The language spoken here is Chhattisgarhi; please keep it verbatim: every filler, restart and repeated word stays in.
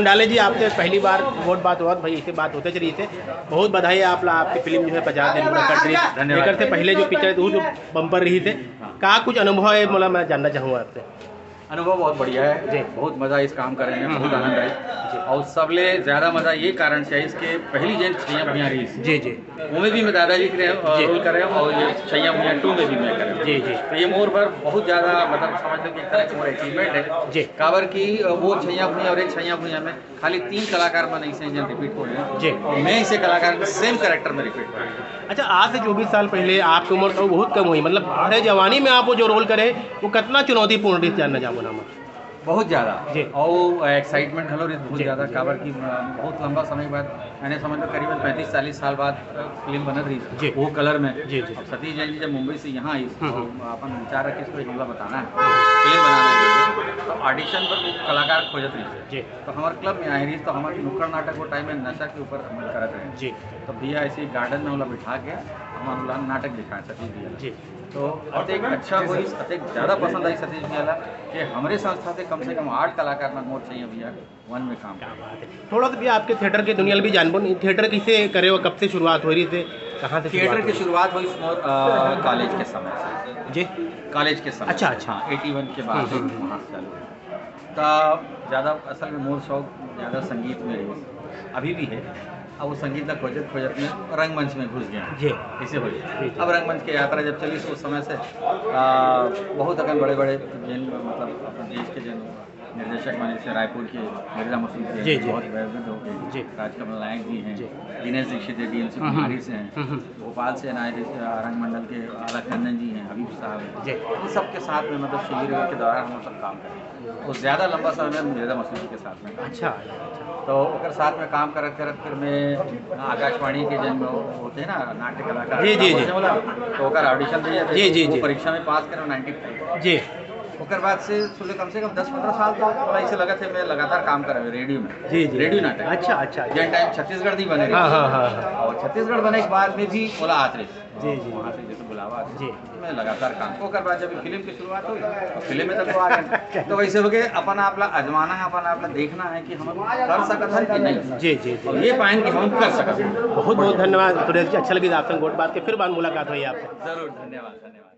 डाले जी, आपसे पहली बार गोठ बात होवत भाई, इसे बात होते चलिए इसे। बहुत बधाई आप ला, आपकी फिल्म जो है पचास दिन पूरा कट रही है। धन्यवाद। एकर से पहले जो पिक्चर है, वो तो बम्पर रही थे। का कुछ अनुभव है, मोला मैं जानना चाहूँगा आपसे। अनुभव बहुत बढ़िया है जी। बहुत मजा इस काम करे में, हम्म, बहुत हम्म। आनंद आए। जी। और सबले ज्यादा मजा ये कारण से है, इसके पहली जेन छैया भुइयां रही। जी, जी। ओमे भी मैं दादाजी के, अ, जी। रोल करे हूँ और ये छैया भुइयां टू में भी मैं करे हूँ। जी, जी। तो ये मोर बर बहुत ज्यादा, मतलब, समझ लो कि एक तरह से मोर अचीवमेंट है। जी। काबर कि, अ, वो छैया भुइयां और ये छैया भुइयां में खाली तीन कलाकार मन ऐसे हैं जो रिपीट हो रहे हैं। जी। और मैं इसे कलाकार के सेम कैरेक्टर में रिपीट हो रहा हूँ। अच्छा, आज से चौबीस साल पहले आपकी उम्र तो बहुत कम हुई, मतलब, अरे, जवानी में आप वो जो रोल करे, वो कितना चुनौतीपूर्ण रही, जानना चाहूँगा ना मैं। बहुत ज्यादा। जी। और एक्साइटमेंट घलो रहिस बहुत जी, ज्यादा, जी। काबर कि, अ, बहुत लंबा समय बाद, मैंने समझ लो करीबन पैंतीस चालीस साल बाद, अ, फिल्म बनत रहिस जी। वो कलर में। जी, जी। अब सतीश जैन जी जब मुंबई से यहाँ आइस, हम्म, तो हम्म। अपन विचार रखिस कोई हमला बताना है, हम्म। फिल्म बनाना है, तो ऑडिशन पर कलाकार खोजत रहिस। जी। तो हमारे क्लब में आए रहिस, तो हमारे नुक्कड़ नाटक वो टाइम में नशा के ऊपर हम करत रहे। जी। तो भैया ऐसे गार्डन में हमला बिठा के हम हमला नाटक दिखाए सतीश भैया। जी। तो अतेक अच्छा होइस, अतेक ज्यादा पसंद आई सतीश भैया ला कि हमरे संस्था से कम से कम आठ कलाकार मन मोर छैया भुइयां वन में काम क्या करे। बात है। थोड़ा सा भैया आपके थिएटर के दुनिया ल भी जानबो, नहीं, थिएटर कैसे करे हो, कब से शुरुआत हो रही थी, कहाँ से थिएटर शुरुआत की हुई? शुरुआत हुई मोर, अ, कॉलेज के समय से। जी। कॉलेज के समय अच्छा, से, अच्छा। हाँ, एटी वन के बाद हम्म, हम्म, हम्म। वहाँ से चालू हुई। तो ज्यादा असल में मोर शौक ज्यादा संगीत में रही, अभी भी है। अब वो संगीत ला खोजत खोजत में रंगमंच में घुस गया। जी। ऐसे हो गया। जी, जी। अब रंगमंच की यात्रा जब चली, उस समय से, आ, बहुत अकन बड़े बड़े जिन, मतलब, अपने देश के जिन निर्देशक बने, जैसे रायपुर के मिर्जा मसूद जी, जी, जी। बहुत वयोवृद्ध हो गए। जी। राजकमल नायक जी हैं, जी। दिनेश दीक्षित है, डीएमसी हम्म, हम्म। कुमारी से हैं, हम्म, हम्म। भोपाल से नायक, अ, रंग मंडल के अलख नंदन जी हैं, हबीब साहब हैं। जी। इन सब के साथ में, मतलब, शिविर के दौरान हम सब काम करें। तो ज्यादा लंबा समय में मिर्जा मसूद जी के साथ में काम अच्छा, किया। अच्छा। तो ओकर साथ में काम करत करत फिर मैं आकाशवाणी के जन होते हैं ना, नाट्य कलाकार, जी, जी, जी। बोला, तो ओकर ऑडिशन दिए थे, जी, जी, वो जी। परीक्षा में पास करे, नाइंटी फाइव। जी। ओकर बाद से सुन ले, कम से कम दस पन्द्रह साल तो थोड़ा ऐसे लगा थे, मैं लगातार काम कर रहे रेडियो में। जी, जी। रेडियो नाटक। अच्छा, अच्छा, अच्छा। जन टाइम छत्तीसगढ़ नहीं बने रहे। हाँ, हाँ, हाँ, हाँ। और छत्तीसगढ़ बने के बाद में भी बोला आत रहे। जी, जी। वहाँ से जैसे बुलावा आते। जी। मैं लगातार काम, ओकर बाद जब फिल्म की शुरुआत हुई, तो फिल्म में तक वो आ गए। तो वैसे हो गए, अपन आप ला आजमाना है, अपन आप ला देखना है कि हम कर सकत हन कि नहीं। जी, जी, जी। और ये पाइन कि हम कर सकत हन। बहुत, बहुत धन्यवाद सुरेश जी, अच्छा लगी आपसे गोठ बात के, फिर बार मुलाकात हुई आपसे। जरूर, धन्यवाद, धन्यवाद।